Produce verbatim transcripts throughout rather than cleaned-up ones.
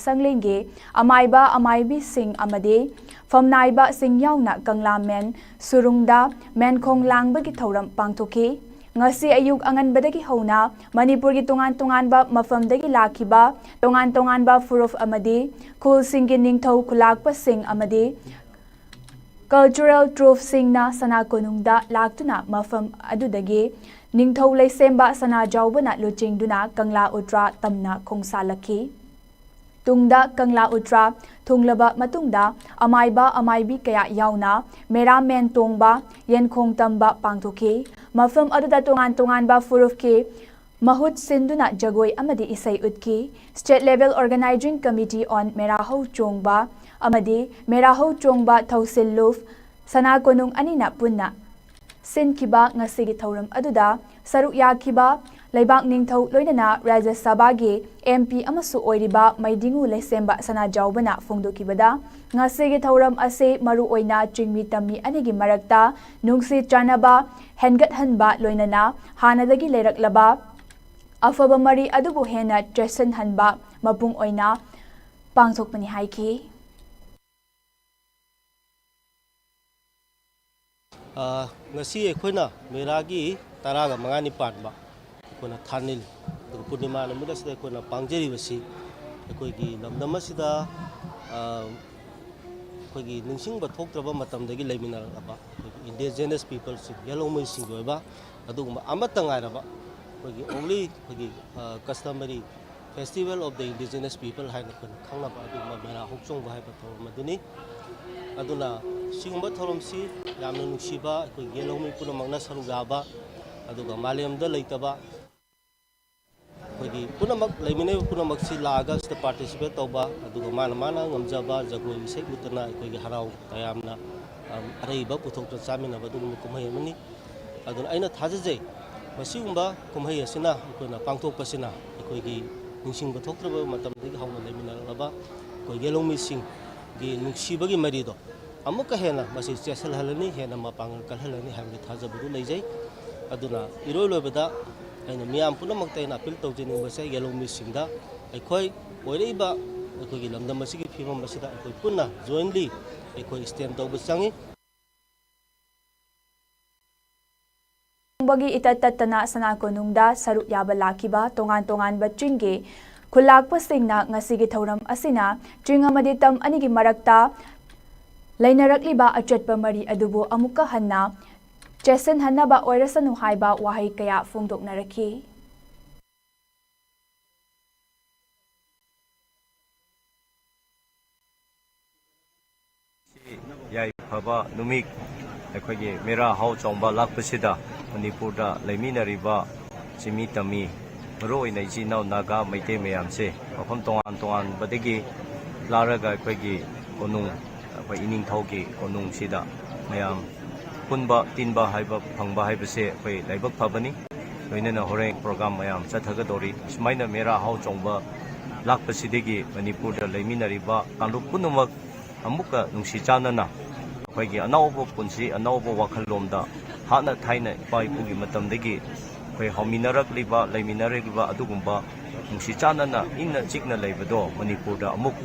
ꯁꯪꯂꯦꯟꯒꯤ ꯑꯃꯥꯏꯕ ꯑꯃꯥꯏꯕꯤꯁꯤꯡ ꯑꯃꯗꯤ ꯐꯝꯅꯥꯏꯕꯁꯤꯡ ꯌꯥꯎꯅ ꯀꯪꯂꯥ ꯃꯦꯟ ꯁꯨꯔꯨꯡꯗ ꯃꯦꯟꯈꯣꯡ ꯂꯥꯡꯕꯒꯤ ꯊꯧꯔꯝ ꯄꯥꯡꯊꯣꯛꯈꯤ꯫ ꯉꯁꯤ ꯑꯌꯨꯛ ꯑꯉꯟꯕꯗꯒꯤ ꯍꯧꯅ ꯃꯅꯤꯄꯨꯔꯒꯤ ꯇꯣꯉꯥꯟ ꯇꯣꯉꯥꯟꯕ ꯃꯐꯝꯗꯒꯤ ꯂꯥꯛꯈꯤꯕ ꯇꯣꯉꯥꯟ ꯇꯣꯉꯥꯟꯕ ꯐꯨꯔꯨꯞ ꯑꯃꯗꯤ ꯈꯨꯜꯁꯤꯡꯒꯤ ꯅꯤꯡꯊꯧ ꯈꯨꯂꯥꯛꯄꯁꯤꯡ ꯑꯃꯗꯤ ꯀꯜꯆꯔꯦꯜ ꯇ꯭ꯔꯨꯞꯁꯤꯡꯅ ꯁꯅꯥ ꯀꯣꯅꯨꯡꯗ ꯂꯥꯛꯇꯨꯅ ꯃꯐꯝ ꯑꯗꯨꯗꯒꯤ ꯅꯤꯡꯊꯧ ꯂꯩꯁꯦꯝꯕ ꯁꯅꯥꯖꯥꯎꯕꯅ ꯂꯨꯆꯤꯡꯗꯨꯅ ꯀꯪꯂꯥ ꯎꯇ꯭ꯔꯥ ꯇꯝꯅ ꯈꯣꯡꯁꯥꯜꯂꯛꯈꯤ꯫ ꯇꯨꯡꯗ ꯀꯪꯂꯥ ꯎꯇ꯭ꯔꯥ ꯊꯨꯡꯂꯕ ꯃꯇꯨꯡꯗ ꯑꯃꯥꯏꯕ ꯑꯃꯥꯏꯕꯤ ꯀꯌꯥ ꯌꯥꯎꯅ ꯃꯦꯔꯥ ꯃꯦꯟ ꯇꯣꯡꯕ, ꯌꯦꯟꯈꯣꯡ ꯇꯝꯕ ꯄꯥꯡꯊꯣꯛꯈꯤ꯫ ꯃꯐꯝ ꯑꯗꯨꯗ ꯇꯣꯉꯥꯟ ꯇꯣꯉꯥꯟꯕ ꯐꯨꯔꯨꯞꯀꯤ ꯃꯍꯨꯠ ꯁꯤꯟꯗꯨꯅ ꯖꯒꯣꯏ ꯑꯃꯗꯤ ꯏꯁꯩ ꯎꯠꯈꯤ꯫ State Level Organizing Committee on ꯃꯦꯔꯥ ꯍꯧ ꯆꯣꯡꯕ ꯑꯃꯗꯤ ꯃꯦꯔꯥ ꯍꯧ ꯆꯣꯡꯕ ꯊꯧꯁꯤꯜꯂꯨꯞ ꯁꯅꯥ ꯀꯣꯅꯨꯡ ꯑꯅꯤꯅ ꯄꯨꯟꯅ ꯁꯤꯟꯈꯤꯕ ꯉꯁꯤꯒꯤ ꯊꯧꯔꯝ ꯑꯗꯨꯗ ꯁꯔꯨꯛ ꯌꯥꯈꯤꯕ ꯂꯩꯕꯥꯛ ꯅꯤꯡꯊꯧ ꯂꯣꯏꯅꯅ ꯔꯥꯖ꯭ꯌ ꯁꯚꯥꯒꯤ M P ꯑꯃꯁꯨ ꯑꯣꯏꯔꯤꯕ ꯃꯩꯗꯤꯡꯉꯨ ꯂꯩꯁꯦꯝꯕ ꯁꯅꯥꯖꯥꯎꯕꯅ ꯐꯣꯡꯗꯣꯛꯈꯤꯕꯗ, ꯉꯁꯤꯒꯤ ꯊꯧꯔꯝ ꯑꯁꯤ ꯃꯔꯨꯑꯣꯏꯅ ꯆꯤꯡꯃꯤ ꯇꯝꯃꯤ ꯑꯅꯤꯒꯤ ꯃꯔꯛꯇ ꯅꯨꯡꯁꯤ ꯆꯥꯟꯅꯕ ꯍꯦꯟꯒꯠꯍꯟꯕ ꯂꯣꯏꯅꯅ ꯍꯥꯟꯅꯗꯒꯤ ꯂꯩꯔꯛꯂꯕ ꯑꯐꯕ ꯃꯔꯤ ꯑꯗꯨꯕꯨ ꯍꯦꯟꯅ ꯆꯦꯠꯁꯤꯟꯍꯟꯕ ꯃꯄꯨꯡ ꯑꯣꯏꯅ ꯄꯥꯡꯊꯣꯛꯄꯅꯤ ꯍꯥꯏꯈꯤ꯫ ꯑ, ꯉꯁꯤ ꯑꯩꯈꯣꯏꯅ ꯃꯦꯔꯥꯒꯤ ꯇꯔꯥꯒ ꯃꯉꯥꯅꯤ ꯄꯥꯟꯕ ꯑꯩꯈꯣꯏꯅ ꯊꯥꯅꯤꯜ, ꯑꯗꯨꯒ ꯄꯨꯔꯅꯤꯃꯥ ꯅꯨꯃꯤꯠ ꯑꯁꯤꯗ ꯑꯩꯈꯣꯏꯅ ꯄꯥꯡꯖꯔꯤꯕꯁꯤ ꯑꯩꯈꯣꯏꯒꯤ ꯂꯝꯗꯝ ꯑꯁꯤꯗ, ꯑ, ꯑꯩꯈꯣꯏꯒꯤ ꯅꯤꯡꯁꯤꯡꯕ ꯊꯣꯛꯇ꯭ꯔꯕ ꯃꯇꯝꯗꯒꯤ ꯂꯩꯃꯤꯟꯅꯔꯛꯂꯕ ꯑꯩꯈꯣꯏꯒꯤ indigenous peopleꯁꯤꯡ, ꯌꯦꯜꯍꯧꯃꯤꯁꯤꯡꯒꯤ ꯑꯣꯏꯕ ꯑꯗꯨꯒꯨꯝꯕ ꯑꯃꯠꯇ ꯉꯥꯏꯔꯕ ꯑꯩꯈꯣꯏꯒꯤ only ꯑꯩꯈꯣꯏꯒꯤ, ꯑ, customary Festival of the Indigenous People ꯍꯥꯏꯅ ꯑꯩꯈꯣꯏꯅ ꯈꯪꯅꯕ ꯑꯗꯨꯒꯨꯝꯕ ꯃꯦꯔꯥ ꯍꯧꯆꯣꯡꯕ ꯍꯥꯏꯕ ꯊꯧꯔꯝ ꯑꯗꯨꯅꯤ꯫ ꯑꯗꯨꯅ ꯁꯤꯒꯨꯝꯕ ꯊꯧꯔꯝꯁꯤ ꯌꯥꯝꯅ ꯅꯨꯡꯁꯤꯕ ꯑꯩꯈꯣꯏ ꯌꯦꯜꯍꯧꯃꯤ ꯄꯨꯝꯅꯃꯛꯅ ꯁꯔꯨꯛ ꯌꯥꯕ, ꯑꯗꯨꯒ ꯃꯥꯂꯦꯝꯗ ꯂꯩꯇꯕ ꯑꯩꯈꯣꯏꯒꯤ ꯄꯨꯝꯅꯃꯛ, ꯂꯩꯃꯤꯟꯅꯔꯤꯕ ꯄꯨꯝꯅꯃꯛꯁꯤ ꯂꯥꯛꯑꯒ ꯁꯤꯗ participate ꯇꯧꯕ, ꯑꯗꯨꯒ ꯃꯥꯅ ꯃꯥꯅ ꯉꯝꯖꯕ ꯖꯒꯣꯏ ꯏꯁꯩ ꯎꯠꯇꯅ ꯑꯩꯈꯣꯏꯒꯤ ꯍꯔꯥꯎ ꯇꯌꯥꯝꯅ, ꯑꯝ, ꯑꯔꯩꯕ ꯄꯨꯊꯣꯛꯇꯨꯅ ꯆꯥꯃꯤꯟꯅꯕ ꯑꯗꯨꯒꯨꯝꯕ ꯀꯨꯝꯍꯩ ꯑꯃꯅꯤ꯫ ꯑꯗꯨꯅ ꯑꯩꯅ ꯊꯥꯖꯖꯩ, ꯃꯁꯤꯒꯨꯝꯕ ꯀꯨꯝꯍꯩ ꯑꯁꯤꯅ ꯑꯩꯈꯣꯏꯅ ꯄꯥꯡꯊꯣꯛꯄꯁꯤꯅ ꯑꯩꯈꯣꯏꯒꯤ ꯅꯤꯡꯁꯤꯡꯕ ꯊꯣꯛꯇ꯭ꯔꯕ ꯃꯇꯝꯗꯒꯤ ꯍꯧꯅ ꯂꯩꯃꯤꯟꯅꯔꯛꯂꯕ ꯑꯩꯈꯣꯏ ꯌꯦꯜꯍꯧꯃꯤꯁꯤꯡꯒꯤ ꯅꯨꯡꯁꯤꯕꯒꯤ ꯃꯔꯤꯗꯣ ꯑꯃꯨꯛꯀ ꯍꯦꯟꯅ ꯃꯁꯤ ꯆꯦꯠꯁꯤꯜꯍꯜꯂꯅꯤ, ꯍꯦꯟꯅ ꯃꯄꯥꯡꯒꯜ ꯀꯜꯍꯜꯂꯅꯤ ꯍꯥꯏꯕꯒꯤ ꯊꯥꯖꯕꯗꯨ ꯂꯩꯖꯩ꯫ ꯑꯗꯨꯅ ꯏꯔꯣꯏ ꯂꯣꯏꯕꯗ ꯑꯩꯅ ꯃꯤꯌꯥꯝ ꯄꯨꯝꯅꯃꯛꯇ ꯑꯩꯅ appeal ꯇꯧꯖꯅꯤꯡꯕꯁꯦ, ꯌꯦꯜꯍꯧꯃꯤꯁꯤꯡꯗ ꯑꯩꯈꯣꯏ ꯑꯣꯏꯔꯛꯏꯕ ꯑꯩꯈꯣꯏꯒꯤ ꯂꯝꯗꯝ ꯑꯁꯤꯒꯤ ꯐꯤꯕꯝ ꯑꯁꯤꯗ ꯑꯩꯈꯣꯏ ꯄꯨꯟꯅ jointly ꯑꯩꯈꯣꯏ stand ꯇꯧꯕ ꯆꯪꯏ꯫ ꯊꯣꯡꯕꯒꯤ ꯏꯇꯠ ꯇꯠꯇꯅ ꯁꯅꯥ ꯀꯣꯅꯨꯡꯗ ꯁꯔꯨꯛ ꯌꯥꯕ ꯂꯥꯛꯈꯤꯕ ꯇꯣꯉꯥꯟ ꯇꯣꯉꯥꯟꯕ ꯆꯤꯡꯒꯤ ꯈꯨꯜꯂꯥꯛꯄꯁꯤꯡꯅ ꯉꯁꯤꯒꯤ ꯊꯧꯔꯝ ꯑꯁꯤꯅ ꯆꯤꯡ ꯑꯃꯗꯤ ꯇꯝ ꯑꯅꯤꯒꯤ ꯃꯔꯛꯇ ꯂꯩꯅꯔꯛꯂꯤꯕ ꯑꯆꯠꯄ ꯃꯔꯤ ꯑꯗꯨꯕꯨ ꯑꯃꯨꯛꯀ ꯍꯟꯅ ꯆꯦꯠꯁꯤꯟꯍꯟꯅꯕ ꯑꯣꯏꯔꯁꯅꯨ ꯍꯥꯏꯕ ꯋꯥꯍꯩ ꯀꯌꯥ ꯐꯣꯡꯗꯣꯛꯅꯔꯛꯈꯤ꯫ ꯌꯥꯏꯐꯕ ꯅꯨꯃꯤꯠ ꯑꯩꯈꯣꯏꯒꯤ ꯃꯦꯔꯥ ꯍꯥꯎ ꯆꯣꯡꯕ ꯂꯥꯛꯄꯁꯤꯗ ꯃꯅꯤꯄꯨꯔꯗ ꯂꯩꯃꯤꯟꯅꯔꯤꯕ ꯆꯤꯡꯃꯤ ꯇꯝꯃꯤ, ꯃꯔꯨꯑꯣꯏꯅ ꯏꯆꯤꯟ ꯏꯅꯥꯎ ꯅꯥꯒꯥ ꯃꯩꯇꯩ ꯃꯌꯥꯝꯁꯦ ꯃꯐꯝ ꯇꯣꯉꯥꯟ ꯇꯣꯉꯥꯟꯕꯗꯒꯤ ꯂꯥꯛꯂꯒ ꯑꯩꯈꯣꯏꯒꯤ ꯀꯣꯅꯨꯡ, ꯑꯩꯈꯣꯏ ꯏꯅꯤꯡꯊꯧꯒꯤ ꯀꯣꯅꯨꯡꯁꯤꯗ ꯃꯌꯥꯝ ꯄꯨꯟꯕ ꯇꯤꯟꯕ ꯍꯥꯏꯕ ꯐꯪꯕ ꯍꯥꯏꯕꯁꯦ ꯑꯩꯈꯣꯏ ꯂꯥꯏꯕꯛ ꯐꯕꯅꯤ꯫ ꯂꯣꯏꯅꯅ ꯍꯣꯔꯦꯟ program ꯃꯌꯥꯝ ꯆꯠꯊꯒꯗꯧꯔꯤ꯫ ꯁꯨꯃꯥꯏꯅ ꯃꯦꯔꯥ ꯍꯥꯎ ꯆꯣꯡꯕ ꯂꯥꯛꯄꯁꯤꯗꯒꯤ ꯃꯅꯤꯄꯨꯔꯗ ꯂꯩꯃꯤꯟꯅꯔꯤꯕ ꯀꯥꯡꯂꯨꯞ ꯄꯨꯝꯅꯃꯛ ꯑꯃꯨꯛꯀ ꯅꯨꯡꯁꯤ ꯆꯥꯟꯅꯅ ꯑꯩꯈꯣꯏꯒꯤ ꯑꯅꯧꯕ ꯄꯨꯟꯁꯤ, ꯑꯅꯧꯕ ꯋꯥꯈꯜꯂꯣꯝꯗ ꯍꯥꯟꯅ ꯊꯥꯏꯅ ꯏꯄꯥ ꯏꯄꯨꯒꯤ ꯃꯇꯝꯗꯒꯤ ꯑꯩꯈꯣꯏ ꯍꯧꯃꯤꯟꯅꯔꯛꯂꯤꯕ, ꯂꯩꯃꯤꯟꯅꯔꯛꯂꯤꯕ ꯑꯗꯨꯒꯨꯝꯕ ꯅꯨꯡꯁꯤ ꯆꯥꯟꯅꯅ ꯏꯪꯅ ꯆꯤꯛꯅ ꯂꯩꯕꯗꯣ ꯃꯅꯤꯄꯨꯔꯗ ꯑꯃꯨꯛ,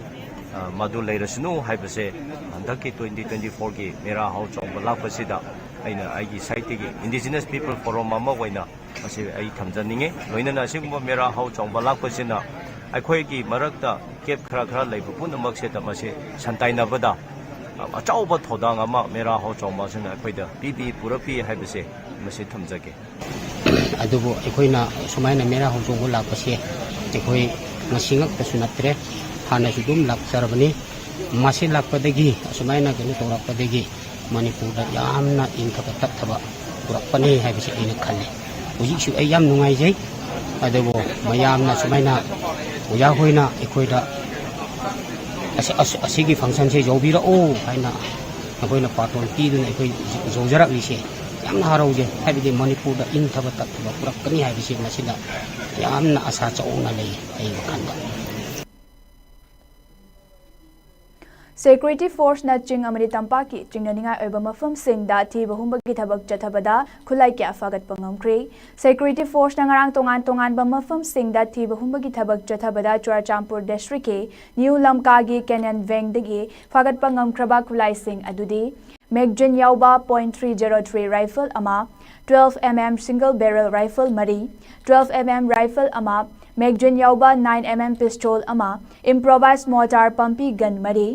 ꯑ, ꯃꯗꯨ ꯂꯩꯔꯁꯅꯨ ꯍꯥꯏꯕꯁꯦ ꯍꯟꯗꯛꯀꯤ twenty twenty fourꯒꯤ ꯃꯦꯔꯥ ꯍꯥꯎ ꯆꯣꯡꯕ ꯂꯥꯛꯄꯁꯤꯗ ꯑꯩꯅ ꯑꯩꯒꯤ sideꯇꯒꯤ Indigenous People Forum ꯑꯃ ꯑꯣꯏꯅ ꯃꯁꯤ ꯑꯩ ꯊꯝꯖꯅꯤꯡꯉꯤ꯫ ꯂꯣꯏꯅꯅ ꯑꯁꯤꯒꯨꯝꯕ ꯃꯦꯔꯥ ꯍꯥꯎ ꯆꯣꯡꯕ ꯂꯥꯛꯄꯁꯤꯅ ꯑꯩꯈꯣꯏꯒꯤ ꯃꯔꯛꯇ gap ꯈꯔ ꯈꯔ ꯂꯩꯕ ꯄꯨꯝꯅꯃꯛꯁꯤꯗ ꯃꯁꯤ ꯁꯟꯇꯥꯏꯅꯕꯗ ꯑꯆꯧꯕ ꯊꯧꯗꯥꯡ ꯑꯃ ꯃꯦꯔꯥ ꯍꯥꯎ ꯆꯣꯡꯕ ꯑꯁꯤꯅ ꯑꯩꯈꯣꯏꯗ ꯄꯤꯕꯤ, ꯄꯨꯔꯛꯄꯤ ꯍꯥꯏꯕꯁꯦ ꯃꯁꯤ ꯊꯝꯖꯒꯦ꯫ ꯑꯗꯨꯕꯨ ꯑꯩꯈꯣꯏꯅ ꯁꯨꯃꯥꯏꯅ ꯃꯦꯔꯥ ꯍꯧꯗꯣꯛꯄ ꯂꯥꯛꯄꯁꯦ ꯑꯩꯈꯣꯏ ꯉꯁꯤ ꯉꯛꯇꯁꯨ ꯅꯠꯇ꯭ꯔꯦ, ꯍꯥꯟꯅꯁꯨ ꯑꯗꯨꯝ ꯂꯥꯛꯆꯔꯕꯅꯤ꯫ ꯃꯁꯤ ꯂꯥꯛꯄꯗꯒꯤ, ꯑꯁꯨꯃꯥꯏꯅ ꯀꯩꯅꯣ ꯇꯧꯔꯛꯄꯗꯒꯤ ꯃꯅꯤꯄꯨꯔꯗ ꯌꯥꯝꯅ ꯏꯪꯊꯕ ꯇꯞꯊꯕ ꯄꯨꯔꯛꯄꯅꯤ ꯍꯥꯏꯕꯁꯤ ꯑꯩꯅ ꯈꯜꯂꯤ꯫ ꯍꯧꯖꯤꯛꯁꯨ ꯑꯩ ꯌꯥꯝ ꯅꯨꯡꯉꯥꯏꯖꯩ꯫ ꯑꯗꯨꯕꯨ ꯃꯌꯥꯝꯅ ꯁꯨꯃꯥꯏꯅ ꯑꯣꯖꯥ ꯍꯣꯏꯅ ꯑꯩꯈꯣꯏꯗ ꯑꯁꯤ-, ꯑꯁꯤ-, ꯑꯁꯤꯒꯤ functionꯁꯦ ꯌꯧꯕꯤꯔꯛꯑꯣ ꯍꯥꯏꯅ ꯑꯩꯈꯣꯏꯅ ꯄꯥꯔꯇꯣꯟ ꯄꯤꯗꯨꯅ ꯑꯩꯈꯣꯏ ꯌꯧꯖꯔꯛꯂꯤꯁꯦ ꯌꯥꯝꯅ ꯍꯔꯥꯎꯖꯩ꯫ ꯍꯥꯏꯕꯗꯤ ꯃꯅꯤꯄꯨꯔꯗ ꯏꯪꯊꯕ ꯇꯞꯊꯕ ꯄꯨꯔꯛꯀꯅꯤ ꯍꯥꯏꯕꯁꯤ ꯃꯁꯤꯗ ꯌꯥꯝꯅ ꯑꯁꯥ ꯆꯥꯎꯅ ꯂꯩ ꯑꯩ ꯋꯥꯈꯜꯗ꯫ Security Force ꯅ ꯆꯤꯡ ꯑꯃꯗꯤ ꯇꯝꯄꯥꯛꯀꯤ ꯆꯤꯡꯅꯅꯤꯡꯉꯥꯏ ꯑꯣꯏꯕ ꯃꯐꯝꯁꯤꯡꯗ ꯊꯤꯕ ꯍꯨꯝꯕꯒꯤ ꯊꯕꯛ ꯆꯠꯊꯕꯗ ꯈꯨꯠꯂꯥꯏ ꯀꯌꯥ ꯐꯥꯒꯠꯄ ꯉꯝꯈ꯭ꯔꯦ꯫ Security Force ꯅ ꯉꯔꯥꯡ ꯇꯣꯉꯥꯟ ꯇꯣꯉꯥꯟꯕ ꯃꯐꯝꯁꯤꯡꯗ ꯊꯤꯕ ꯍꯨꯝꯕꯒꯤ ꯊꯕꯛ ꯆꯠꯊꯕꯗ ꯆꯨꯔꯆꯥꯟꯄꯨꯔ district ꯀꯤ New ꯂꯝꯀꯥꯒꯤ canal bank ꯗꯒꯤ ꯐꯥꯒꯠꯄ ꯉꯝꯈ꯭ꯔꯕ ꯈꯨꯠꯂꯥꯏꯁꯤꯡ ꯑꯗꯨꯗꯤ magazine ꯌꯥꯎꯕ point three zero three rifle ꯑꯃ, twelve M M single barrel rifle ꯃꯔꯤ, twelve M M rifle ꯑꯃ, magazine ꯌꯥꯎꯕ nine M M pistol ꯑꯃ, improvised mortar ꯄꯝꯄꯤ gun ꯃꯔꯤ,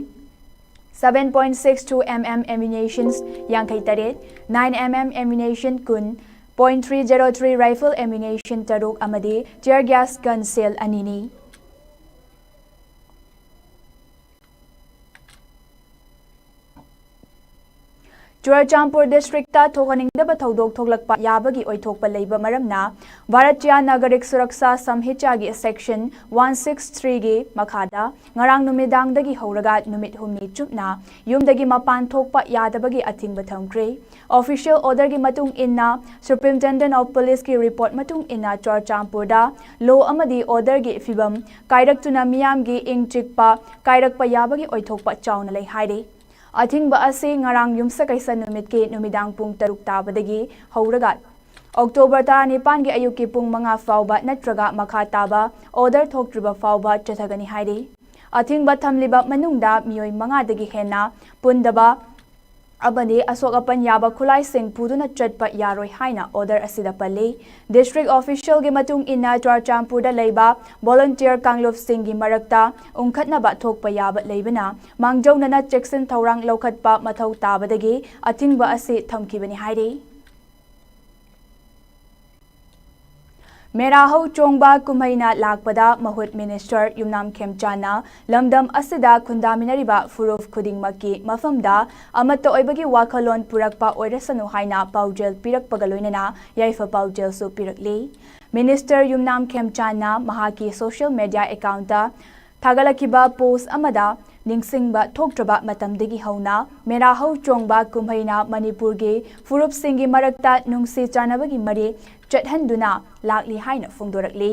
seven point six two M M ammunitions ꯌꯥꯡꯈꯩ ꯇꯔꯦꯠ, nine M M ammunition ꯀꯨꯟ, point three zero three rifle ammunition ꯇꯔꯨꯛ ꯑꯃꯗꯤ tear gas gun shell ꯑꯅꯤꯅꯤ꯫ ꯆꯨꯔꯆꯥꯟꯄꯨꯔ district ꯇ ꯊꯣꯛꯍꯟꯅꯤꯡꯗꯕ ꯊꯧꯗꯣꯛ ꯊꯣꯛꯂꯛꯄ ꯌꯥꯕꯒꯤ ꯑꯣꯏꯊꯣꯛꯄ ꯂꯩꯕ ꯃꯔꯝꯅ Bharatiya ꯅꯥꯒꯔꯤꯛ Suraksha ꯁꯝꯍꯤꯇꯥꯒꯤ section one six three ꯒꯤ ꯃꯈꯥꯗ ꯉꯔꯥꯡ ꯅꯨꯃꯤꯗꯥꯡꯗꯒꯤ ꯍꯧꯔꯒ ꯅꯨꯃꯤꯠ ꯍꯨꯝꯅꯤ ꯆꯨꯞꯅ ꯌꯨꯝꯗꯒꯤ ꯃꯄꯥꯟ ꯊꯣꯛꯄ ꯌꯥꯗꯕꯒꯤ ꯑꯊꯤꯡꯕ ꯊꯝꯈ꯭ꯔꯦ꯫ Official order ꯒꯤ ꯃꯇꯨꯡ ꯏꯟꯅ, Superintendent of Police ꯀꯤ report ꯃꯇꯨꯡ ꯏꯟꯅ, ꯆꯨꯔꯆꯥꯟꯄꯨꯔꯗ law ꯑꯃꯗꯤ order ꯒꯤ ꯐꯤꯕꯝ ꯀꯥꯏꯔꯛꯇꯨꯅ ꯃꯤꯌꯥꯝꯒꯤ ꯏꯪ ꯆꯤꯛꯄ ꯀꯥꯏꯔꯛꯄ ꯌꯥꯕꯒꯤ ꯑꯣꯏꯊꯣꯛꯄ ꯆꯥꯎꯅ ꯂꯩ ꯍꯥꯏꯔꯤ꯫ ꯑꯊꯤꯡꯕ ꯑꯁꯤ ꯉꯔꯥꯡ ꯌꯨꯝꯁꯀꯩꯁ ꯅꯨꯃꯤꯠꯀꯤ ꯅꯨꯃꯤꯗꯥꯡ ꯄꯨꯡ ꯇꯔꯨꯛ ꯇꯥꯕꯗꯒꯤ ꯍꯧꯔꯒ October ꯇꯔꯥꯅꯤꯄꯥꯟꯒꯤ ꯑꯌꯨꯛꯀꯤ ꯄꯨꯡ ꯃꯉꯥ ꯐꯥꯎꯕ ꯅꯠꯇ꯭ꯔꯒ ꯃꯈꯥ ꯇꯥꯕ order ꯊꯣꯛꯇ꯭ꯔꯤꯕ ꯐꯥꯎꯕ ꯆꯠꯊꯒꯅꯤ ꯍꯥꯏꯔꯤ꯫ ꯑꯊꯤꯡꯕ ꯊꯝꯂꯤꯕ ꯃꯅꯨꯡꯗ ꯃꯤꯑꯣꯏ ꯃꯉꯥꯗꯒꯤ ꯍꯦꯟꯅ ꯄꯨꯟꯗꯕ ꯑꯃꯗꯤ ꯑꯁꯣꯛ ꯑꯄꯟ ꯌꯥꯕ ꯈꯨꯠꯂꯥꯏꯁꯤꯡ ꯄꯨꯗꯨꯅ ꯆꯠꯄ ꯌꯥꯔꯣꯏ ꯍꯥꯏꯅ order ꯑꯁꯤꯗ ꯄꯜꯂꯤ꯫ District official ꯒꯤ ꯃꯇꯨꯡ ꯏꯟꯅ, ꯆꯨꯔꯆꯥꯟꯄꯨꯔꯗ ꯂꯩꯕ volunteer ꯀꯥꯡꯂꯨꯞꯁꯤꯡꯒꯤ ꯃꯔꯛꯇ ꯎꯪꯈꯠꯅꯕ ꯊꯣꯛꯄ ꯌꯥꯕ ꯂꯩꯕꯅ, ꯃꯥꯡꯖꯧꯅꯅ ꯆꯦꯛꯁꯤꯟ ꯊꯧꯔꯥꯡ ꯂꯧꯈꯠꯄ ꯃꯊꯧ ꯇꯥꯕꯗꯒꯤ ꯑꯊꯤꯡꯕ ꯑꯁꯤ ꯊꯝꯈꯤꯕꯅꯤ ꯍꯥꯏꯔꯤ꯫ ꯃꯦꯔꯥ ꯍꯧ ꯆꯣꯡꯕ ꯀꯨꯝꯍꯩꯅ ꯂꯥꯛꯄꯗ ꯃꯍꯨꯠ Minister ꯌꯨꯝꯅꯥꯝ ꯈꯦꯝꯆꯥꯟꯅ ꯂꯝꯗꯝ ꯑꯁꯤꯗ ꯈꯨꯟꯗꯥꯃꯤꯟꯅꯔꯤꯕ ꯐꯨꯔꯨꯞ ꯈꯨꯗꯤꯡꯃꯛꯀꯤ ꯃꯐꯝꯗ ꯑꯃꯠꯇ ꯑꯣꯏꯕꯒꯤ ꯋꯥꯈꯜꯂꯣꯟ ꯄꯨꯔꯛꯄ ꯑꯣꯏꯔꯁꯅꯨ ꯍꯥꯏꯅ ꯄꯥꯎꯖꯦꯜ ꯄꯤꯔꯛꯄꯒ ꯂꯣꯏꯅꯅ ꯌꯥꯏꯐ ꯄꯥꯎꯖꯦꯜꯁꯨ ꯄꯤꯔꯛꯂꯤ꯫ Minister ꯌꯨꯝꯅꯥꯝ ꯈꯦꯝꯆꯥꯟꯅ ꯃꯍꯥꯛꯀꯤ social media account ꯇ ꯊꯥꯒꯠꯂꯛꯈꯤꯕ post ꯑꯃꯗ, ꯅꯤꯡꯁꯤꯡꯕ ꯊꯣꯛꯇ꯭ꯔꯕ ꯃꯇꯝꯗꯒꯤ ꯍꯧꯅ ꯃꯦꯔꯥ ꯍꯧ ꯆꯣꯡꯕ ꯀꯨꯝꯍꯩꯅ ꯃꯅꯤꯄꯨꯔꯒꯤ ꯐꯨꯔꯨꯞꯁꯤꯡꯒꯤ ꯃꯔꯛꯇ ꯅꯨꯡꯁꯤ ꯆꯥꯟꯅꯕꯒꯤ ꯃꯔꯤ ꯆꯠꯍꯟꯗꯨꯅ ꯂꯥꯛꯂꯤ ꯍꯥꯏꯅ ꯐꯣꯡꯗꯣꯔꯛꯂꯤ꯫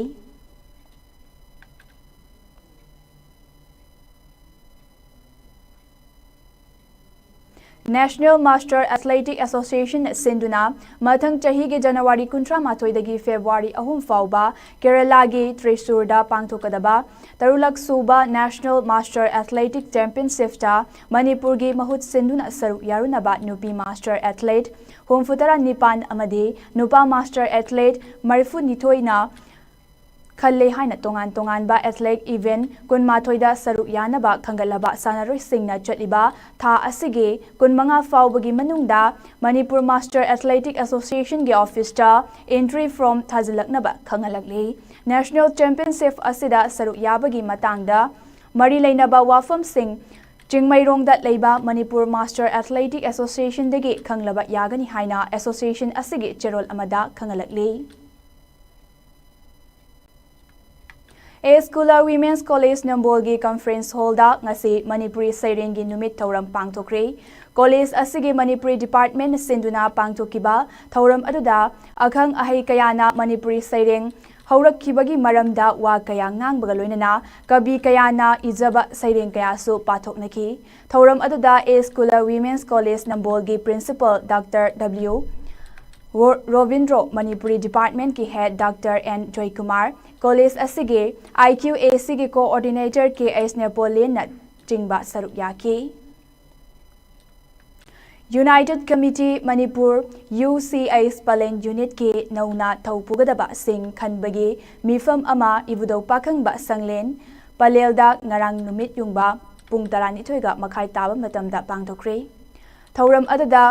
National Master Athletic Association ꯅ ꯁꯤꯟꯗꯨꯅ ꯃꯊꯪ ꯆꯍꯤꯒꯤ ꯖꯅꯋꯥꯔꯤ ꯀꯨꯟꯊ꯭ꯔꯥ ꯃꯥꯊꯣꯏꯗꯒꯤ ꯐꯦꯕ꯭ꯔꯨꯋꯥꯔꯤ ꯑꯍꯨꯝ ꯐꯥꯎꯕ ꯀꯦꯔꯂꯥꯒꯤ ꯇ꯭ꯔꯤꯁꯨꯔꯗ ꯄꯥꯡꯊꯣꯛꯀꯗꯕ ꯇꯔꯨꯛꯂꯛ ꯁꯨꯕ National Master Athletic Championship ꯇ ꯃꯅꯤꯄꯨꯔꯒꯤ ꯃꯍꯨꯠ ꯁꯤꯟꯗꯨꯅ ꯁꯔꯨꯛ ꯌꯥꯔꯨꯅꯕ ꯅꯨꯄꯤ master athlete ꯍꯨꯝꯐꯨꯇꯔꯥ ꯅꯤꯄꯥꯟ ꯑꯃꯗꯤ ꯅꯨꯄꯥ master athlete ꯃꯔꯤꯐꯨ ꯅꯤꯊꯣꯏꯅ ꯈꯜꯂꯦ ꯍꯥꯏꯅ ꯇꯣꯉꯥꯟ ꯇꯣꯉꯥꯟꯕ athletic event ꯀꯨꯟꯃꯥꯊꯣꯏꯗ ꯁꯔꯨꯛ ꯌꯥꯅꯕ ꯈꯟꯒꯠꯂꯕ ꯁꯥꯟꯅꯔꯣꯏꯁꯤꯡꯅ ꯆꯠꯂꯤꯕ ꯊꯥ ꯑꯁꯤꯒꯤ ꯀꯨꯟꯃꯉꯥ ꯐꯥꯎꯕꯒꯤ ꯃꯅꯨꯡꯗ ꯃꯅꯤꯄꯨꯔ Master Athletic Association ꯒꯤ office ꯇ entry form ꯊꯥꯖꯤꯜꯂꯛꯅꯕ ꯈꯪꯍꯜꯂꯛꯂꯤ꯫ National Championship ꯑꯁꯤꯗ ꯁꯔꯨꯛ ꯌꯥꯕꯒꯤ ꯃꯇꯥꯡꯗ ꯃꯔꯤ ꯂꯩꯅꯕ ꯋꯥꯐꯝꯁꯤꯡ ꯆꯤꯡꯃꯩꯔꯣꯡꯗ ꯂꯩꯕ ꯃꯅꯤꯄꯨꯔ Master Athletic Association ꯗꯒꯤ ꯈꯪꯂꯕ ꯌꯥꯒꯅꯤ ꯍꯥꯏꯅ association ꯑꯁꯤꯒꯤ ꯆꯦꯔꯣꯜ ꯑꯃꯗ ꯈꯪꯍꯜꯂꯛꯂꯤ꯫ ꯑꯦꯁ ꯈꯨꯂꯥ Women's College ꯅꯝꯕꯣꯜꯒꯤ conference hall ꯗ ꯉꯁꯤ ꯃꯅꯤꯄꯨꯔꯤ ꯁꯩꯔꯦꯡꯒꯤ ꯅꯨꯃꯤꯠ ꯊꯧꯔꯝ ꯄꯥꯡꯊꯣꯛꯈ꯭ꯔꯦ꯫ College ꯑꯁꯤꯒꯤ ꯃꯅꯤꯄꯨꯔꯤ department ꯅ ꯁꯤꯟꯗꯨꯅ ꯄꯥꯡꯊꯣꯛꯈꯤꯕ ꯊꯧꯔꯝ ꯑꯗꯨꯗ ꯑꯈꯪ ꯑꯍꯩ ꯀꯌꯥꯅ ꯃꯅꯤꯄꯨꯔꯤ ꯁꯩꯔꯦꯡ ꯍꯧꯔꯛꯈꯤꯕꯒꯤ ꯃꯔꯝꯗ ꯋꯥ ꯀꯌꯥ ꯉꯥꯡꯕꯒ ꯂꯣꯏꯅꯅ ꯀꯕꯤ ꯀꯌꯥꯅ ꯏꯖꯕ ꯁꯩꯔꯦꯡ ꯀꯌꯥꯁꯨ ꯄꯥꯊꯣꯛꯅꯈꯤ꯫ ꯊꯧꯔꯝ ꯑꯗꯨꯗ ꯑꯦꯁ ꯈꯨꯂꯥ Women's College ꯅꯝꯕꯣꯜꯒꯤ principal Doctor W ꯔꯣ-, ꯔꯣꯕꯤꯟꯗ꯭ꯔꯣ, ꯃꯅꯤꯄꯨꯔꯤ department ꯀꯤ head Doctor and Joykumar, college ꯑꯁꯤꯒꯤ ꯑꯥꯏ ꯀ꯭ꯌꯨ ꯑꯦ ꯁꯤ ꯒꯤ coordinator ꯀꯦ ꯑꯩꯆ ꯅꯦꯄꯣꯂꯤꯌꯟꯅ ꯆꯤꯡꯕ ꯁꯔꯨꯛ ꯌꯥꯈꯤ꯫ United Committee ꯃꯅꯤꯄꯨꯔ, ꯌꯨ ꯁꯤ ꯑꯩꯆ ꯄꯂꯦꯜ unit ꯀꯤ ꯅꯧꯅ ꯊꯧ ꯄꯨꯒꯗꯕꯁꯤꯡ ꯈꯟꯕꯒꯤ ꯃꯤꯐꯝ ꯑꯃ ꯏꯕꯨꯙꯧ ꯄꯥꯈꯪꯕ ꯁꯪꯂꯦꯟ ꯄꯂꯦꯜꯗ ꯉꯔꯥꯡ ꯅꯨꯃꯤꯠ ꯌꯨꯡꯕ ꯄꯨꯡ ꯇꯔꯥꯅꯤꯊꯣꯏꯒ ꯃꯈꯥꯏ ꯇꯥꯕ ꯃꯇꯝꯗ ꯄꯥꯡꯊꯣꯛꯈ꯭ꯔꯦ꯫ ꯊꯧꯔꯝ ꯑꯗꯨꯗ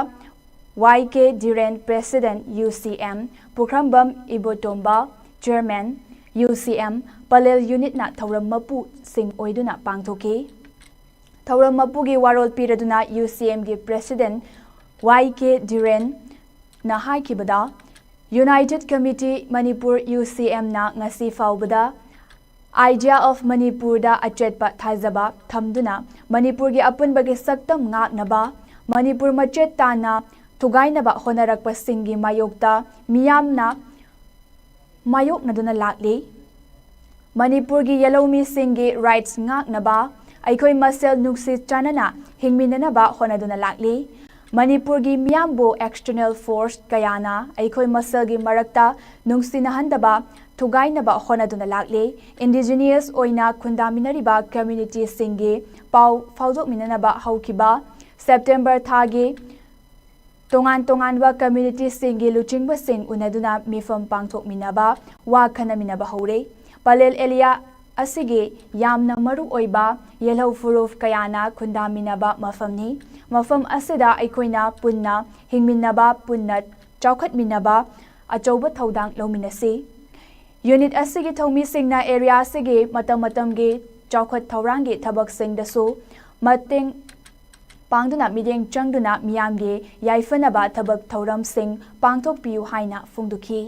ꯋꯥꯏ ꯀꯦ ꯙꯤꯔꯦꯟ, president, ꯌꯨ ꯁꯤ ꯑꯦꯝ, ꯄꯨꯈ꯭ꯔꯝꯕꯝ ꯏꯕꯣꯇꯣꯝꯕ, chairman, ꯌꯨ ꯁꯤ ꯑꯦꯝ ꯄꯂꯦꯜ unit ꯅ ꯊꯧꯔꯝ ꯃꯄꯨꯁꯤꯡ ꯑꯣꯏꯗꯨꯅ ꯄꯥꯡꯊꯣꯛꯈꯤ꯫ ꯊꯧꯔꯝ ꯃꯄꯨꯒꯤ ꯋꯥꯔꯣꯜ ꯄꯤꯔꯗꯨꯅ ꯌꯨ ꯁꯤ ꯑꯦꯝ ꯒꯤ president ꯋꯥꯏ ꯀꯦ ꯙꯤꯔꯦꯟꯅ ꯍꯥꯏꯈꯤꯕꯗ, United Committee ꯃꯅꯤꯄꯨꯔ, ꯌꯨ ꯁꯤ ꯑꯦꯝ ꯅ ꯉꯁꯤ ꯐꯥꯎꯕꯗ Idea of ꯃꯅꯤꯄꯨꯔꯗ ꯑꯆꯦꯠꯄ ꯊꯥꯖꯕ ꯊꯝꯗꯨꯅ ꯃꯅꯤꯄꯨꯔꯒꯤ ꯑꯄꯨꯟꯕꯒꯤ ꯁꯛꯇꯝ ꯉꯥꯛꯅꯕ, ꯃꯅꯤꯄꯨꯔ ꯃꯆꯦꯠ ꯇꯥꯅ ꯊꯨꯒꯥꯏꯅꯕ ꯍꯣꯠꯅꯔꯛꯄꯁꯤꯡꯒꯤ ꯃꯥꯌꯣꯛꯇ ꯃꯤꯌꯥꯝꯅ ꯃꯥꯌꯣꯛꯅꯗꯨꯅ ꯂꯥꯛꯂꯤ꯫ ꯃꯅꯤꯄꯨꯔꯒꯤ ꯌꯦꯜꯍꯧꯃꯤꯁꯤꯡꯒꯤ rights ꯉꯥꯛꯅꯕ, ꯑꯩꯈꯣꯏ ꯃꯁꯦꯜ ꯅꯨꯡꯁꯤ ꯆꯥꯟꯅꯅ ꯍꯤꯡꯃꯤꯟꯅꯅꯕ ꯍꯣꯠꯅꯗꯨꯅ ꯂꯥꯛꯂꯤ꯫ ꯃꯅꯤꯄꯨꯔꯒꯤ ꯃꯤꯌꯥꯝꯕꯨ external force ꯀꯌꯥꯅ ꯑꯩꯈꯣꯏ ꯃꯁꯦꯜꯒꯤ ꯃꯔꯛꯇ ꯅꯨꯡꯁꯤꯅꯍꯟꯗꯕ, ꯊꯨꯒꯥꯏꯅꯕ ꯍꯣꯠꯅꯗꯨꯅ ꯂꯥꯛꯂꯤ꯫ Indigenous ꯑꯣꯏꯅ ꯈꯨꯟꯗꯥꯃꯤꯟꯅꯔꯤꯕ communityꯁꯤꯡꯒꯤ ꯄꯥꯎ ꯐꯥꯎꯗꯣꯛꯃꯤꯟꯅꯅꯕ ꯍꯧꯈꯤꯕ September ꯊꯥꯒꯤ ꯇꯣꯉꯥꯟ ꯇꯣꯉꯥꯟꯕ communityꯁꯤꯡꯒꯤ ꯂꯨꯆꯤꯡꯕꯁꯤꯡ ꯎꯅꯗꯨꯅ ꯃꯤꯐꯝ ꯄꯥꯡꯊꯣꯛꯃꯤꯟꯅꯕ, ꯋꯥ ꯈꯟꯅꯃꯤꯟꯅꯕ ꯍꯧꯔꯦ꯫ ꯄꯂꯦꯜ area ꯑꯁꯤꯒꯤ ꯌꯥꯝꯅ ꯃꯔꯨ ꯑꯣꯏꯕ ꯌꯦꯜꯍꯧ ꯐꯨꯔꯨꯞ ꯀꯌꯥꯅ ꯈꯨꯟꯗꯥꯃꯤꯟꯅꯕ ꯃꯐꯝꯅꯤ꯫ ꯃꯐꯝ ꯑꯁꯤꯗ ꯑꯩꯈꯣꯏꯅ ꯄꯨꯟꯅ ꯍꯤꯡꯃꯤꯟꯅꯕ, ꯄꯨꯟꯅ ꯆꯥꯎꯈꯠꯃꯤꯟꯅꯕ ꯑꯆꯧꯕ ꯊꯧꯗꯥꯡ ꯂꯧꯃꯤꯟꯅꯁꯤ꯫ Unit ꯑꯁꯤꯒꯤ ꯊꯧꯃꯤꯁꯤꯡꯅ area ꯑꯁꯤꯒꯤ ꯃꯇꯝ ꯃꯇꯝꯒꯤ ꯆꯥꯎꯈꯠ ꯊꯧꯔꯥꯡꯒꯤ ꯊꯕꯛꯁꯤꯡꯗꯁꯨ ꯃꯇꯦꯡ ꯄꯥꯡꯗꯨꯅ, ꯃꯤꯠꯌꯦꯡ ꯆꯪꯗꯨꯅ ꯃꯤꯌꯥꯝꯒꯤ ꯌꯥꯏꯐꯅꯕ ꯊꯕꯛ ꯊꯧꯔꯝꯁꯤꯡ ꯄꯥꯡꯊꯣꯛꯄꯤꯌꯨ ꯍꯥꯏꯅ ꯐꯣꯡꯗꯣꯛꯈꯤ꯫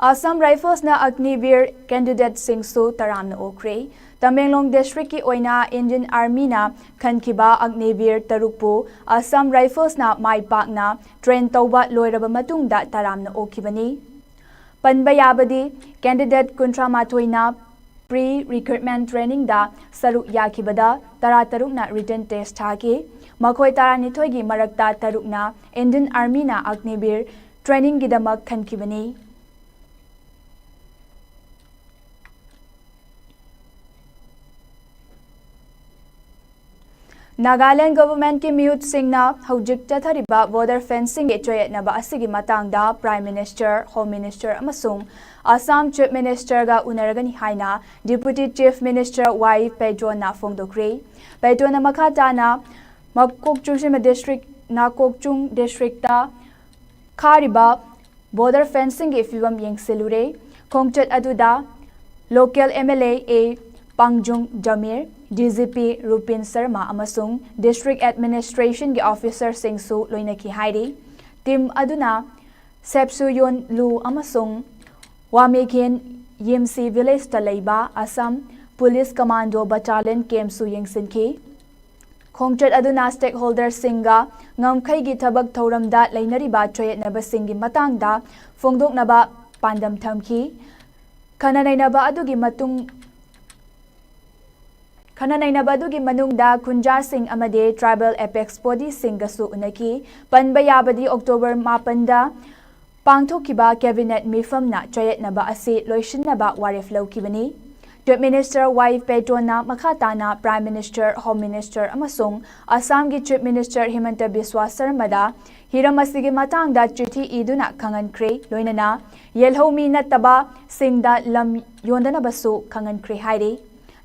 Assam Riflesꯅ Agniveer candidateꯁꯤꯡꯁꯨ ꯇꯔꯥꯝꯅ ꯑꯣꯛꯈ꯭ꯔꯦ꯫ ꯇꯃꯦꯡꯂꯣꯡ districtꯀꯤ ꯑꯣꯏꯅ Indian Armyꯅ ꯈꯟꯈꯤꯕ Agniveer ꯇꯔꯨꯛꯄꯨ Assam Riflesꯅ ꯃꯥꯏ ꯄꯥꯛꯅ train ꯇꯧꯕ ꯂꯣꯏꯔꯕ ꯃꯇꯨꯡꯗ ꯇꯔꯥꯝꯅ ꯑꯣꯛꯈꯤꯕꯅꯤ꯫ ꯄꯟꯕ ꯌꯥꯕꯗꯤ, candidate ꯀꯨꯟꯊ꯭ꯔꯥ ꯃꯥꯊꯣꯏꯅ pre recruitment trainingꯗ ꯁꯔꯨꯛ ꯌꯥꯈꯤꯕꯗ ꯇꯔꯥꯇꯔꯨꯛꯅ written test ꯊꯥꯈꯤ꯫ ꯃꯈꯣꯏ ꯇꯔꯥꯅꯤꯊꯣꯏꯒꯤ ꯃꯔꯛꯇ ꯇꯔꯨꯛꯅ Indian Armyꯅ Agniveer trainingꯒꯤꯗꯃꯛ ꯈꯟꯈꯤꯕꯅꯤ꯫ Nagaland governmentꯀꯤ ꯃꯤꯍꯨꯠꯁꯤꯡꯅ ꯍꯧꯖꯤꯛ ꯆꯠꯊꯔꯤꯕ border fencingꯒꯤ ꯆꯌꯦꯠꯅꯕ ꯑꯁꯤꯒꯤ ꯃꯇꯥꯡꯗ Prime Minister, Home Minister ꯑꯃꯁꯨꯡ Assam Chief Ministerꯒ ꯎꯅꯔꯒꯅꯤ ꯍꯥꯏꯅ Deputy Chief Minister ꯋꯥꯏ ꯄꯦꯇꯣꯟꯅ ꯐꯣꯡꯗꯣꯛꯈ꯭ꯔꯦ꯫ ꯄꯦꯇꯣꯟꯅ ꯃꯈꯥ ꯇꯥꯅ ꯃꯀꯣꯛ ꯆꯨꯡꯁꯤꯟꯕ district, ꯅꯥꯀꯣꯛꯆꯨꯡ districtꯇ ꯈꯥꯔꯤꯕ border fencingꯒꯤ ꯐꯤꯕꯝ ꯌꯦꯡꯁꯤꯜꯂꯨꯔꯦ꯫ ꯈꯣꯡꯆꯠ ꯑꯗꯨꯗ local MLA A ꯄꯥꯡꯖꯨꯡ ꯖꯃꯤꯔ, DGP ꯔꯨꯄꯤꯟ Sharma ꯑꯃꯁꯨꯡ district administrationꯒꯤ officerꯁꯤꯡꯁꯨ ꯂꯣꯏꯅꯈꯤ ꯍꯥꯏꯔꯤ꯫ Team ꯑꯗꯨꯅ ꯁꯦꯞꯁꯨꯌꯣꯟ ꯂꯨ ꯑꯃꯁꯨꯡ ꯋꯥꯃꯦꯈꯦꯟ ꯌꯦꯝꯁꯤ villageꯇ ꯂꯩꯕ Assam Police Commando Battalion campꯁꯨ ꯌꯦꯡꯁꯤꯟꯈꯤ꯫ ꯈꯣꯡꯆꯠ ꯑꯗꯨꯅ stakeholderꯁꯤꯡꯒ ꯉꯝꯈꯩꯒꯤ ꯊꯕꯛ ꯊꯧꯔꯝꯗ ꯂꯩꯅꯔꯤꯕ ꯆꯌꯦꯠꯅꯕꯁꯤꯡꯒꯤ ꯃꯇꯥꯡꯗ ꯐꯣꯡꯗꯣꯛꯅꯕ ꯄꯥꯟꯗꯝ ꯊꯝꯈꯤ꯫ ꯈꯟꯅ ꯅꯩꯅꯕ ꯑꯗꯨꯒꯤ ꯃꯇꯨꯡ ꯈꯟꯅ ꯅꯩꯅꯕ ꯑꯗꯨꯒꯤ ꯃꯅꯨꯡꯗ ꯈꯨꯟꯖꯥꯁꯤꯡ ꯑꯃꯗꯤ tribal apex bodyꯁꯤꯡꯒꯁꯨ ꯎꯅꯈꯤ꯫ ꯄꯟꯕ ꯌꯥꯕꯗꯤ October ꯃꯥꯄꯟꯗ ꯄꯥꯡꯊꯣꯛꯈꯤꯕ cabinet ꯃꯤꯐꯝꯅ ꯆꯌꯦꯠꯅꯕ ꯑꯁꯤ ꯂꯣꯏꯁꯤꯟꯅꯕ ꯋꯥꯔꯦꯞ ꯂꯧꯈꯤꯕꯅꯤ꯫ Chief Minister ꯋꯥꯏ ꯄꯦꯇꯣꯟꯅ ꯃꯈꯥ ꯇꯥꯅ Prime Minister, Home Minister ꯑꯃꯁꯨꯡ ꯑꯁꯥꯝꯒꯤ Chief Minister ꯍꯤꯃꯟꯇ ꯕꯤꯁ꯭ꯋꯥ ꯁꯔꯃꯗ ꯍꯤꯔꯝ ꯑꯁꯤꯒꯤ ꯃꯇꯥꯡꯗ ꯆꯤꯊꯤ ꯏꯗꯨꯅ ꯈꯪꯍꯟꯈ꯭ꯔꯦ꯫ ꯂꯣꯏꯅꯅ ꯌꯦꯜꯍꯧꯃꯤ ꯅꯠꯇꯕꯁꯤꯡꯗ ꯂꯝ ꯌꯣꯟꯗꯅꯕꯁꯨ ꯈꯪꯍꯟꯈ꯭ꯔꯦ ꯍꯥꯏꯔꯤ꯫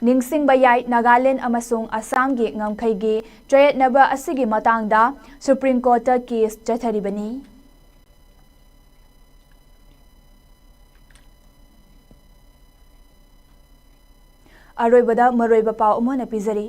ꯅꯤꯡꯁꯤꯡꯕ ꯌꯥꯏ, ꯅꯥꯒꯥꯂꯦꯟ ꯑꯃꯁꯨꯡ ꯑꯁꯥꯝꯒꯤ ꯉꯝꯈꯩꯒꯤ ꯆꯌꯦꯠꯅꯕ ꯑꯁꯤꯒꯤ ꯃꯇꯥꯡꯗ Supreme Courtꯇ case ꯆꯠꯊꯔꯤꯕꯅꯤ꯫ ꯑꯔꯣꯏꯕꯗ ꯃꯔꯨꯑꯣꯏꯕ ꯄꯥꯎ ꯑꯃꯨꯛ ꯍꯟꯅ ꯄꯤꯖꯔꯤ꯫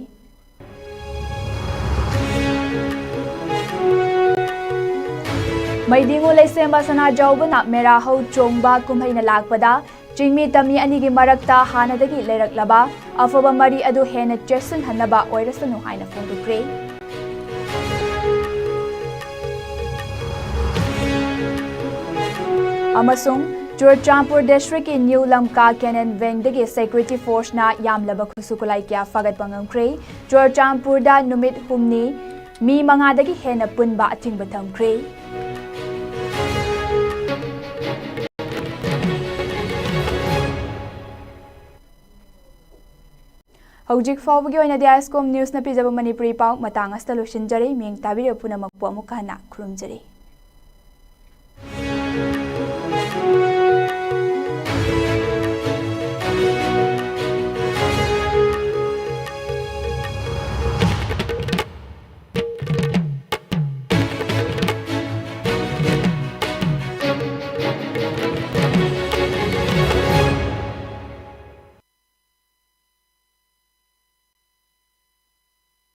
ꯃꯩꯗꯤꯉꯨ ꯂꯩꯁꯦꯝꯕ ꯁꯅꯥꯖꯥꯎꯕꯅ ꯃꯦꯔꯥ ꯍꯧ ꯆꯣꯡꯕ ꯀꯨꯝꯍꯩꯅ ꯂꯥꯛꯄꯗ ꯆꯤꯡꯃꯤ ꯇꯝꯃꯤ ꯑꯅꯤꯒꯤ ꯃꯔꯛꯇ ꯍꯥꯟꯅꯗꯒꯤ ꯂꯩꯔꯛꯂꯕ ꯑꯐꯕ ꯃꯔꯤ ꯑꯗꯨ ꯍꯦꯟꯅ ꯆꯦꯠꯁꯤꯟꯍꯟꯅꯕ ꯑꯣꯏꯔꯁꯅꯨ ꯍꯥꯏꯅ ꯐꯣꯡꯗꯣꯛꯈ꯭ꯔꯦ꯫ ꯑꯃꯁꯨꯡ ꯆꯨꯔꯆꯥꯟꯄꯨꯔ districtꯀꯤ ꯅ꯭ꯌꯨ ꯂꯝꯀꯥ ꯀꯦꯅꯟ ꯕꯦꯡꯗꯒꯤ security forceꯅ ꯌꯥꯝꯂꯕ ꯈꯨꯠꯁꯨ ꯈꯨꯠꯂꯥꯏ ꯀꯌꯥ ꯐꯥꯒꯠꯄ ꯉꯝꯈ꯭ꯔꯦ꯫ ꯆꯨꯔꯆꯥꯟꯄꯨꯔꯗ ꯅꯨꯃꯤꯠ ꯍꯨꯝꯅꯤ ꯃꯤ ꯃꯉꯥꯗꯒꯤ ꯍꯦꯟꯅ ꯄꯨꯟꯕ ꯑꯊꯤꯡꯕ ꯊꯝꯈ꯭ꯔꯦ꯫ ꯍꯧꯖꯤꯛ ꯐꯥꯎꯕꯒꯤ ꯑꯣꯏꯅꯗꯤ ISCOM Newsꯅ ꯄꯤꯖꯕ ꯃꯅꯤꯄꯨꯔꯤ ꯄꯥꯎ ꯃꯇꯥꯡ ꯑꯁꯤꯗ ꯂꯣꯏꯁꯤꯟꯖꯔꯦ꯫ ꯃꯤꯠꯌꯦꯡ ꯇꯥꯕꯤꯔꯤꯕ ꯄꯨꯝꯅꯃꯛꯄꯨ ꯑꯃꯨꯛꯀ ꯍꯟꯅ ꯈꯨꯔꯨꯝꯖꯔꯤ꯫